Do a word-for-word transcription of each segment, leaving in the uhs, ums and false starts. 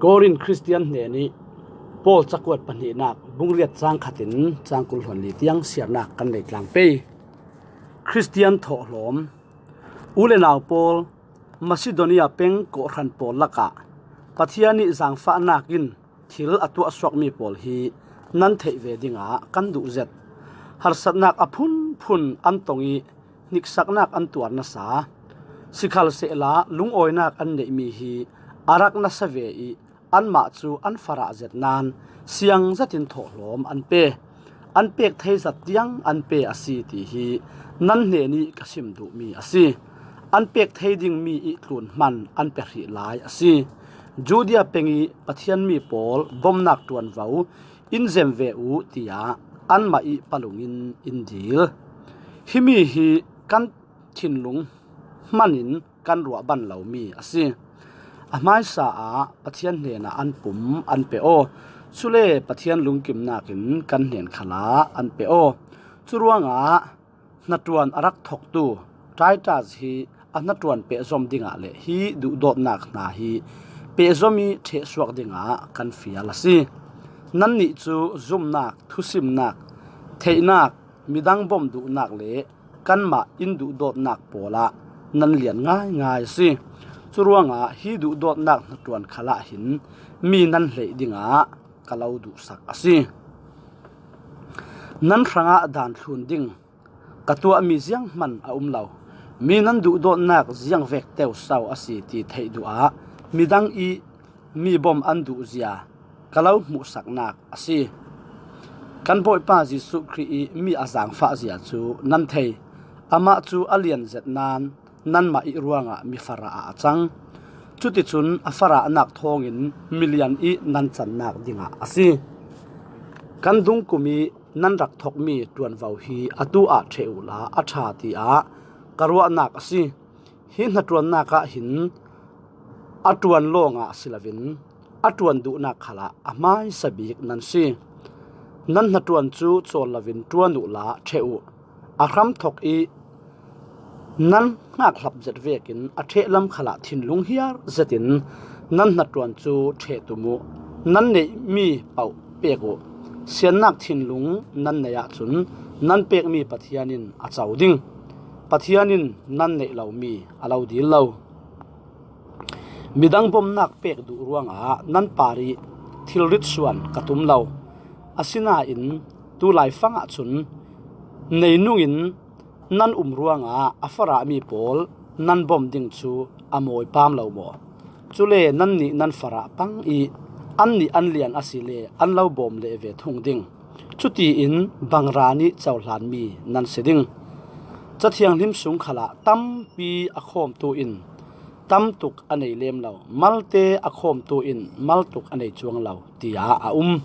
Korin Khristian hnenih Paul cakuat pahnihnak bungriat cang khatin cang kul hluan li tiang siarnak kan lei tlang pei. Khristian thawhlawm. U le nau pawl, Masidonia peng kawhhran pawl lakah Pathian ih zaangfahnak in thil a tuahsuakmi pawl hi nan theih ve dingah kan duh zet. Harsatnak a phunphun an tong ih hniksaknak an tuar nasa. Sikhalsehla lungawinak an neihmi hi a rak nasa ve ih anmah cu an farah zet nain siang zetin thawhlawm an pe. An pek thei zat tiang an pe a si ti hi nan hnenih ka sim duhmi a si. An pek thei dingmi ih tlun hman an pe hrih lai a si. Judea peng ih Pathian mi pawl bomnak ṭuanvo in zem ve uh, tiah anmah ih palung in in dil. Himi hi kan thinlung hmanin kan ruah ban lomi a si. A hmaisa ah Pathian hnenah an pum an pe aw. Cule Pathian lungkimnak in kan hnen khalah an pe aw. Curuangah hnaṭuan a rak thoktu Titus hi a hnaṭuan pehzom dingah le hi duhdawtnak hna hi pehzom ih ṭhehsuak dingah kan fial a si. Nannih cu zumnak, thusimnak, theihnak, midang bawm duhnak le kanmah in duhdawtnak pawlah nan lian ngaingai a si. Curuangah hi duhdawtnak hnaṭuan khalah hin mi nan hleih dingah ka lo duhsak a si. Nan hrangah daan thlun ding ka tuahmi zianghman a um lo. Mi nan duhdawtnak ziangvek teu so a si ti theih duh ah midang ih mi bawm an duhzia ka lo hmuhsaknak a si. Kan Bawipa Jesuh Khrih ih mi a zaangfahzia cu nan thei. Amah cu a lian zet nain nanmah ih ruangah mi farah ah a cang. Cuticun a farahnak thawngin milian ih nan cannak dingah a si. Kan dungkum ih nan rak thokmi ṭuanvo hi atu ah ṭheh uhla a ṭha, tiah ka ruahnak a si. Hi hnaṭuannak ah hin a ṭuan lawngah si loin a ṭuan duhnak khalah a hmaisa bik nan si. Nan hnaṭuan cu cawl loin ṭuan uhla ṭheh uh. A hramthok ih nan hngakhlap zet vekin a ṭhehlam khalah thinlung hiar zetin nan hnaṭuan cu ṭheh tum uh. Nan neihmi paoh pek uh. Siannak thinlung nan neih ahcun nan pekmi Pathian in a co ding. Pathian in nan neih lomi a lo dil lo. Midang bawmnak pek duh ruangah nan parih thilrit suan ka tum lo. Asinain tu laifang ahcun nei nungin nan um ruangah a farahmi pawl nan bawm ding cu a mawi pam lo maw? Cule nannih nan farah pang ih annih an lian asile an lo bawm leh ve thung ding. Cutiin bangra nih cohlanmi nan si ding. Ca Thianghlim sung khalah tampi a khawmtu in tamtuk a nei lem lo, malte a khawmtu in maltuk a nei cuang lo, tiah a um.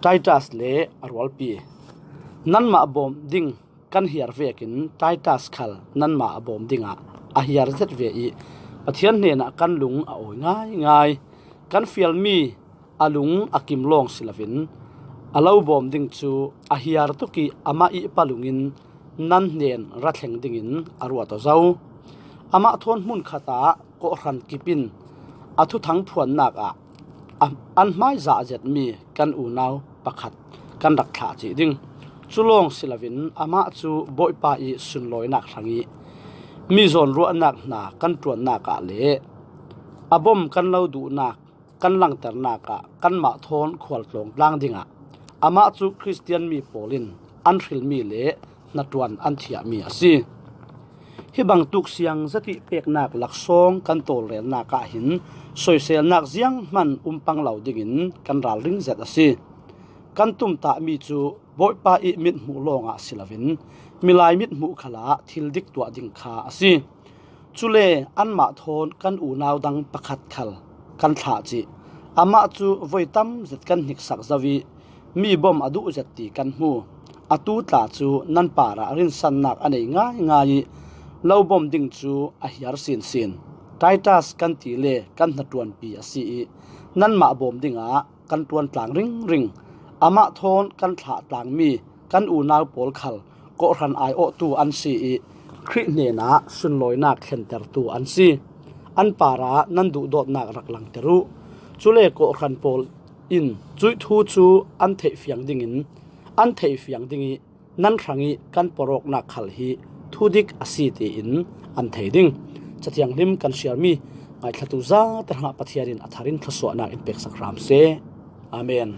Titus le a rualpi. Nanmah bawm ding kan hiar vekin Titus khal nanmah a bawm dingah a hiar zet ve ih Pathian hnenah kan lung a awi ngaingai. Kan fialmi a lung a kim lawng si loin a lo bawm ding cu a hiar tuk ih amah ih palungin nan hnen ra thleng dingin a ruat aw zo. Amah thawn hmun khat ah kawhhran kip in a thuthang phuannak ah a, an hmaizah zetmi kan unau pakhat kan rak thlah cih ding. Cu lawng si loin amah cu Bawipa ih sunlawinak hrangih mi zawnruahnak hna kan ṭuannak ah le a bawm kan lo duhnak kan langternak ah kanmah thawn khualtlawng tlang dingah amah cu Khristian mi pawl in an hrilmi le hnaṭuan an thiahmi a si. Hi bangtuk siang zetih peknak laksawng kan tawlrelnak ah hin soiselnak zianghman um pang lo dingin kan ralring zet a si. Kan tumtahmi cu Bawipa ih mithmuh lawngah si loin milai mithmuh khalah thil dik tuah ding kha a si. Cule anmah thawn kan unau dang pakhat khal kan thlah cih. Amah cu voi tam zet kan hniksak zo ih mi bawm a duh zet ti kan hmu. Atu tla cu nan parah rinsannak a nei ngaingai ih lo bawm ding cu a hiar sinsin. Titus kan ti le kan hnaṭuanpi a si ih nanmah bawm dingah kan ṭuan tlang ringring. Amah thawn kan thlah tlangmi kan unau pawl khal kawhhran aiawhtu an si ih Khrih hnenah sunlawinak thlentertu an si. An parah nan duhdawtnak rak langter uh. Cule kawhhran pawl in cuih thu cu an theih fiang dingin, an theih fiang ding ih, nan hrangih kan porhawknak khal hi thudik a si, tiin an thei ding. Cathianghlim kan siarmi ngaithlatu zate hrangah Pathian in a thar in thluasuahnak in peksak hram seh. Amen.